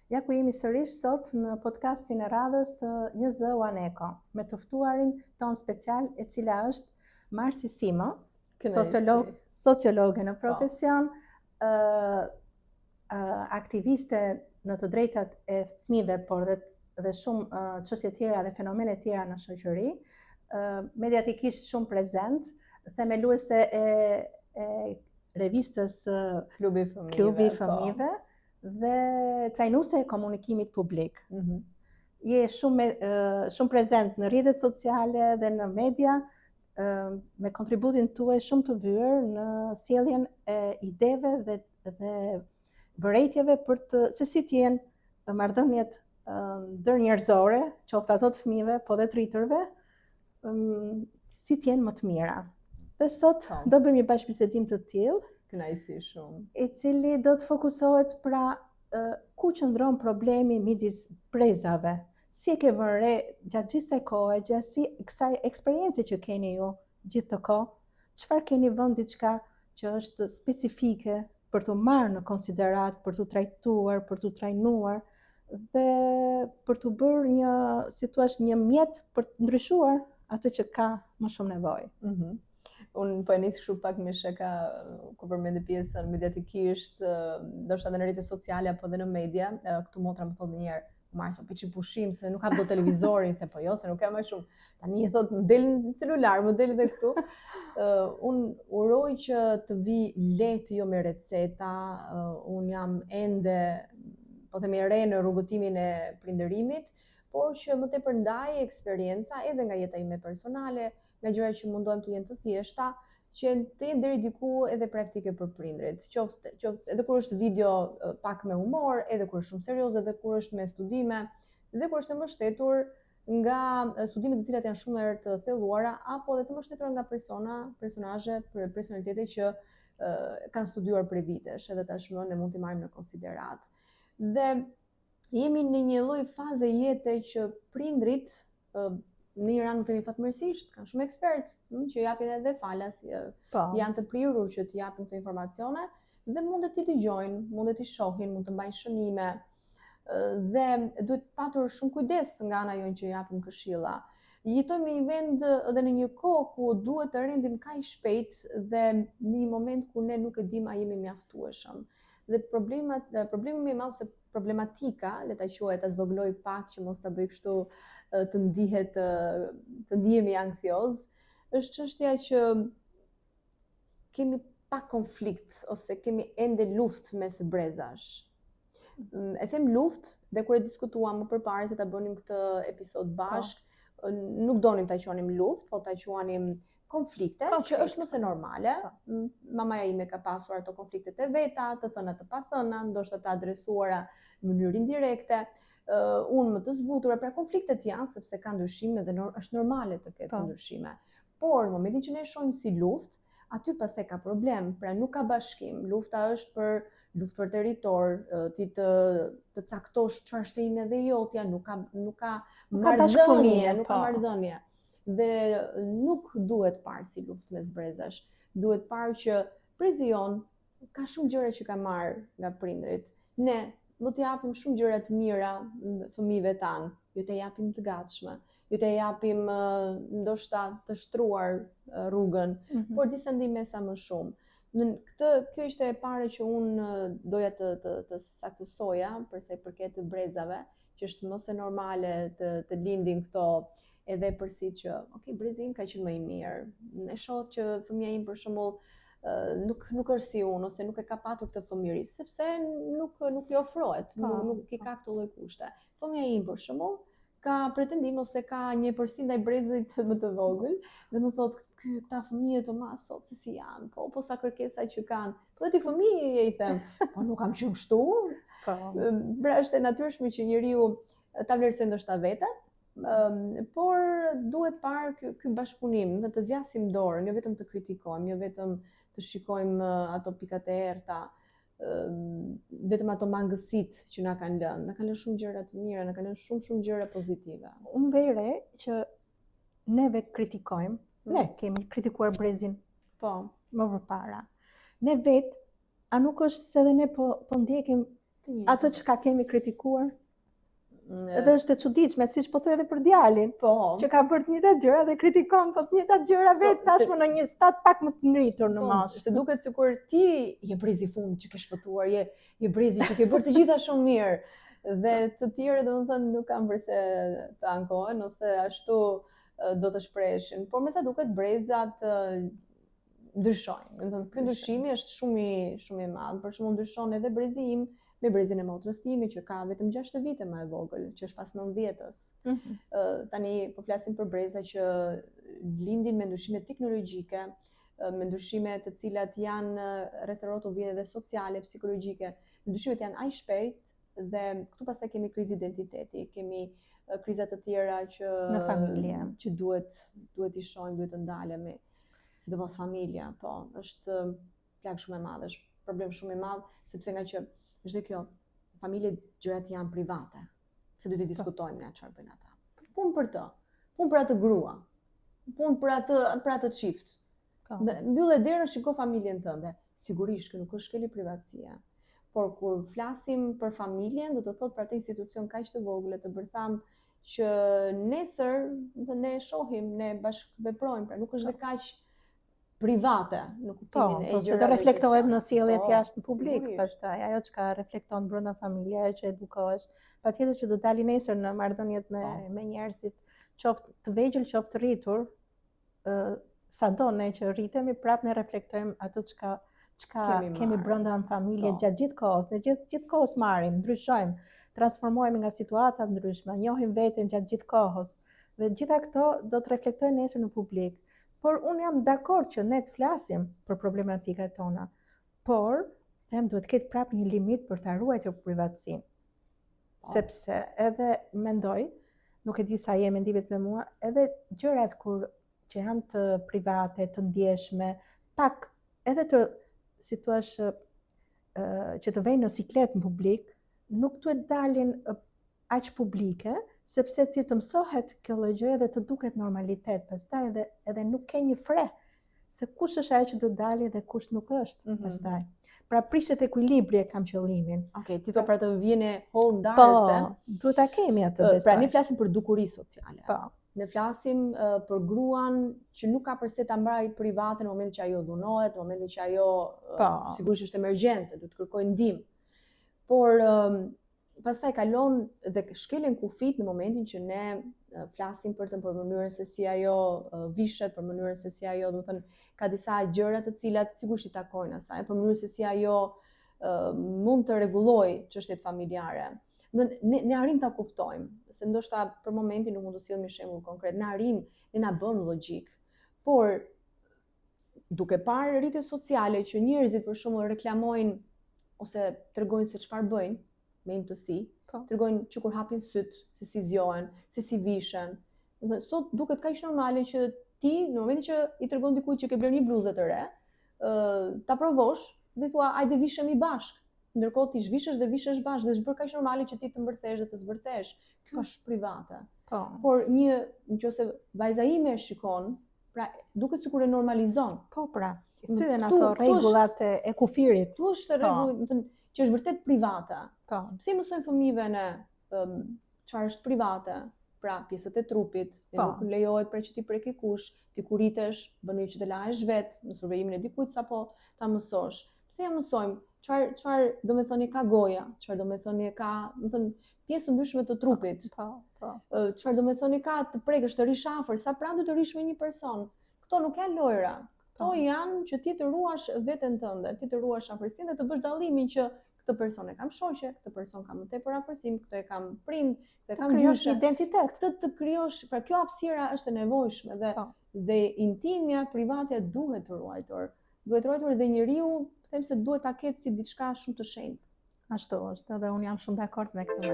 Ja ku jemi sërish sot në podcastin e radhës Një zë One Eco, me të ftuarin tonë special e cila është Marsi Simo, sociolog, sociologe në po. profesion, ë uh, aktiviste në të drejtat e fëmijëve, por dhe dhe shumë uh, çështje tjera dhe fenomene tjera në shoqëri, uh, mediatikisht shumë prezent, themeluese e e revistës Klubi i Fëmijëve, Klubi i po. Fëmijëve dhe trajnuese e komunikimit publik. Mm -hmm. Je shumë shumë prezent në rrjetet sociale dhe në media me kontributin tuaj shumë të vyer në sjelljen e ideve dhe dhe vërejtjeve për të se si të jenë marrëdhëniet ndërnjerëzore, qoftë ato të fëmijëve, po dhe të rriturve, si të jenë më të mira. Dhe sot po. do bëjmë një bashkëbisedim të tillë. Kënaqësi shumë. I cili do të fokusohet pra ku qëndron problemi midis brezave. Si e ke vënë re gjatë gjithë kësaj kohe, gjatë si kësaj eksperience që keni ju gjithë këtë kohë, çfarë keni vënë diçka që është specifike për t'u marrë në konsideratë, për t'u trajtuar, për t'u trajnuar dhe për t'u bërë një, si thua, një mjet për të ndryshuar atë që ka më shumë nevojë. Mm -hmm. Unë po e nis kështu pak me shaka kur përmende pjesën mediatikisht, ndoshta edhe në rrjetet sociale apo edhe në media, këtu motra më thotë ndonjëherë, Marsi, po çi pushim se nuk hap dot televizorin, the po jo, se nuk kam më shumë. Tani i thot më del në celular, më del edhe këtu. Uh, unë uroj që të vij lehtë jo me receta, uh, unë jam ende, po themi e re në rrugëtimin e prindërimit, por që më tepër ndaj eksperienca edhe nga jeta ime personale, nga gjëra që mundohem të jenë të thjeshta, që të jenë deri diku edhe praktike për prindrit. Qoftë qoftë edhe kur është video pak me humor, edhe kur është shumë serioze, edhe kur është me studime, dhe kur është e mbështetur nga studime të cilat janë shumë herë të thelluara apo edhe të mbështetura nga persona, personazhe, personalitete që kanë studiuar prej vitesh, edhe tashmë ne mund t'i marrim në konsideratë. Dhe jemi në një lloj faze jete që prindrit në një anë themi fatmirësisht, kanë shumë ekspertë hm, që japin edhe falas, po. janë të prirur që të japin këto informacione dhe mundet t'i dëgjojnë, mundet t'i shohin, mund të mbajnë shënime dhe duhet patur shumë kujdes nga ana jonë që japim këshilla. Jetojmë në një vend dhe në një kohë ku duhet të rendim kaq shpejt dhe në një moment ku ne nuk e dimë a jemi mjaftueshëm. Dhe problemat, problemi më i madh se problematika, le ta quaj ta zvogëloj pak që mos ta bëj kështu të ndihet të ndihemi ankthioz, është çështja që kemi pak konflikt ose kemi ende luftë mes brezash. Mm, e them luftë dhe kur e diskutuam më përpara se ta bënim këtë episod po. bashkë, po. nuk donim ta quanim luftë, po ta quanim konflikte, konflikt. që është më se normale. Po. Mamaja ime ka pasur ato konfliktet e veta, të thëna të pathëna, ndoshta të adresuara në mënyrë indirekte, uh, unë më të zbutura, pra konfliktet janë sepse ka ndryshime dhe nor është normale të ketë po. ndryshime. Por në momentin që ne shohim si luftë, aty pastaj ka problem, pra nuk ka bashkim. Lufta është për luftë për territor, ti të të caktosh çfarë është ime dhe jotja, nuk ka nuk ka nuk ka bashkëpunim, nuk ka po. marrëdhënie. Dhe nuk duhet parë si luftë mes brezash. Duhet parë që brezi jonë ka shumë gjëra që ka marrë nga prindrit. Ne do t'i japim shumë gjëra të mira fëmijëve tanë, jo të japim të gatshme, jo të japim ndoshta të shtruar rrugën, mm -hmm. por disa ndihmesa më shumë. Në këtë kjo ishte e para që unë doja të të të saktësoja për sa i përket brezave, që është më se normale të të lindin këto edhe epërsi që, ok, brezi im ka qenë më i mirë. E shoh që fëmija im për shembull nuk nuk është si unë ose nuk e ka patur këtë fëmijëri, sepse nuk nuk i ofrohet, po, nuk nuk i ka këto lloj kushte. Fëmija im për shembull ka pretendim ose ka një epërsi ndaj brezit më të vogël dhe më thotë ky këta fëmijët o ma sot se si janë, po po sa kërkesa që kanë. Po dhe ti fëmijë i them, po nuk kam qenë kështu. Po. Pra është e natyrshme që njeriu ta vlerësojë ndoshta veten, Um, por duhet parë ky, ky bashkëpunim, dhe të zgjasim dorën, jo vetëm të kritikojmë, jo vetëm të shikojmë ato pikat e errëta, um, vetëm ato mangësitë që na kanë lënë. Na kanë lënë shumë gjëra të mira, na kanë lënë shumë shumë gjëra pozitive. Unë vej re që neve kritikojmë, mm. ne kemi kritikuar brezin po më përpara. Ne vetë A nuk është se edhe ne po, po ndjekim atë që ka kemi kritikuar? Edhe është e çuditshme, siç po thoj edhe për djalin, po. që ka bërë të njëjtat gjëra dhe kritikon po të njëjtat gjëra po, vetë tashmë në një stad pak më të ngritur në po, moshë. Se duket sikur ti je brezi i fundit që ke shpëtuar, je je brezi që ke bërë të gjitha shumë mirë. Dhe të tjerë domethënë nuk kanë përse të ankohen ose ashtu do të shpreheshin. Por me sa duket brezat ndryshojnë. Domethënë ky ndryshimi është shumë i shumë i madh. Për shembull ndryshon edhe brezi im me brezin e motrës time që ka vetëm 6 vite më e vogël, që është pas 90-ës. Mm -hmm. uh, tani po flasim për breza që lindin me ndryshime teknologjike, me ndryshime të cilat janë rreth rrotull vijnë edhe sociale, psikologjike. Ndryshimet janë aq shpejt dhe këtu pastaj kemi krizë identiteti, kemi kriza të tjera që në familje që duhet duhet t'i shohim, duhet të ndalemi. Sidomos familja, po, është plagë shumë e madhe, është problem shumë i madh, sepse nga që është dhe kjo, familje gjërat janë private, se duhet të po. diskutojmë ne çfarë bëjnë ata. Punë për të, punë për atë grua, punë për atë për atë çift. Po. Mbylle derën, shiko familjen tënde. Sigurisht që nuk është shkelje privatësie. Por kur flasim për familjen, do të thotë për atë institucion kaq të vogël e të bërthamë që nesër ne e shohim, ne bashkëveprojmë, pra nuk është dhe po. kaq private në kuptimin po, e po, gjërave. Po, se do reflektohet në sjelljet po, jashtë në publik, pastaj ajo çka reflekton brenda familjes, ajo që edukohesh, patjetër që do dali nesër në marrëdhëniet me po. me njerëzit, qoftë të vegjël, qoftë të rritur, sado ne që rritemi, prapë ne reflektojmë atë çka çka kemi, kemi brenda në familje po. gjatë gjithë kohës. Ne gjithë gjithë kohës marrim, ndryshojmë, transformohemi nga situata të ndryshme, njohim veten gjatë gjithë kohës. Dhe gjitha këto do të reflektojnë nesër në publik. Por unë jam dakord që ne të flasim për problematikat tona. Por them duhet të ketë prapë një limit për ta ruajtur privatësinë. Po. Sepse edhe mendoj, nuk e di sa je mendimit me mua, edhe gjërat kur që janë të private, të ndjeshme, pak edhe të, si thua, që të vejnë në siklet në publik, nuk duhet dalin aq publike, sepse ti të mësohet kjo lloj gjëje dhe të duket normalitet, pastaj edhe edhe nuk ke një fre se kush është ajo që do dali dhe kush nuk është mm -hmm. pastaj. Pra prishet ekuilibri e kam qëllimin. Okej, okay, ti thua pra të vjen e hollë ndarëse. Po, duhet ta kemi atë besoj. Pra ne flasim për dukuri sociale. Po. Ne flasim uh, për gruan që nuk ka përse ta mbajë private në momentin që ajo dhunohet, në momentin që ajo uh, po. sigurisht është emergjente, duhet të kërkojë ndihmë. Por um, pastaj kalon dhe shkelen kufijtë në momentin që ne flasim për të për mënyrën se si ajo vishet, për mënyrën se si ajo, domethënë, ka disa gjëra të cilat sigurisht i takojnë asaj, për mënyrën se si ajo mund të rregullojë çështjet familjare. Ne ne, ne arrim ta kuptojmë, se ndoshta për momentin nuk mund të sjellim një shembull konkret. Ne arrim, ne na bën logjikë. Por duke parë rrjetet sociale që njerëzit për shembull reklamojnë ose tregojnë se çfarë bëjnë me imtësi, po. tregojnë që kur hapin sytë, se si zgjohen, se si vishen. Dhe sot duket kaq normale që ti në momentin që i tregon dikujt që ke blerë një bluzë të re, ë ta provosh dhe thua hajde vishemi bashkë. Ndërkohë ti zhvishesh dhe vishesh bashkë dhe është bërë kaq normale që ti të mbërthesh dhe të zbërthesh. Kjo është private. Po. Por një, nëse vajza ime e shikon, Pra, duket sikur e normalizon. Po, pra, thyen ato rregullat e, e kufirit. Ktu është po. rregull, domethënë, që është vërtet private. Po. Pse i mësojmë fëmijëve ne um, çfarë është private? Pra, pjesët e trupit, ne po. nuk lejohet pra që t'i preki kush, ti kur rritesh, bën mirë që të lahesh vetë në survejimin e dikujt sapo ta mësosh. Pse ja mësojmë? Çfarë çfarë domethënie ka goja? Çfarë domethënie ka, domethënë pjesë të ndryshme të trupit. Po, po. Çfarë domethënie ka të prekësh, të rrish afër, sa pranë duhet të rrish me një person. Këto nuk janë lojra. Këto po. janë që ti të ruash veten tënde, ti të ruash afërsinë dhe të bësh dallimin që këtë person e kam shoqe, këtë person kam më tepër afërsim, këtë e kam prind, këtë e kam krijosh një identitet. Këtë të krijosh, pra kjo hapësira është e nevojshme dhe po. dhe intimja, privatja duhet të ruajtur. Duhet ruajtur dhe njeriu, them se duhet ta ketë si diçka shumë të shenjtë. Ashtu është, edhe unë jam shumë dakord me këtë.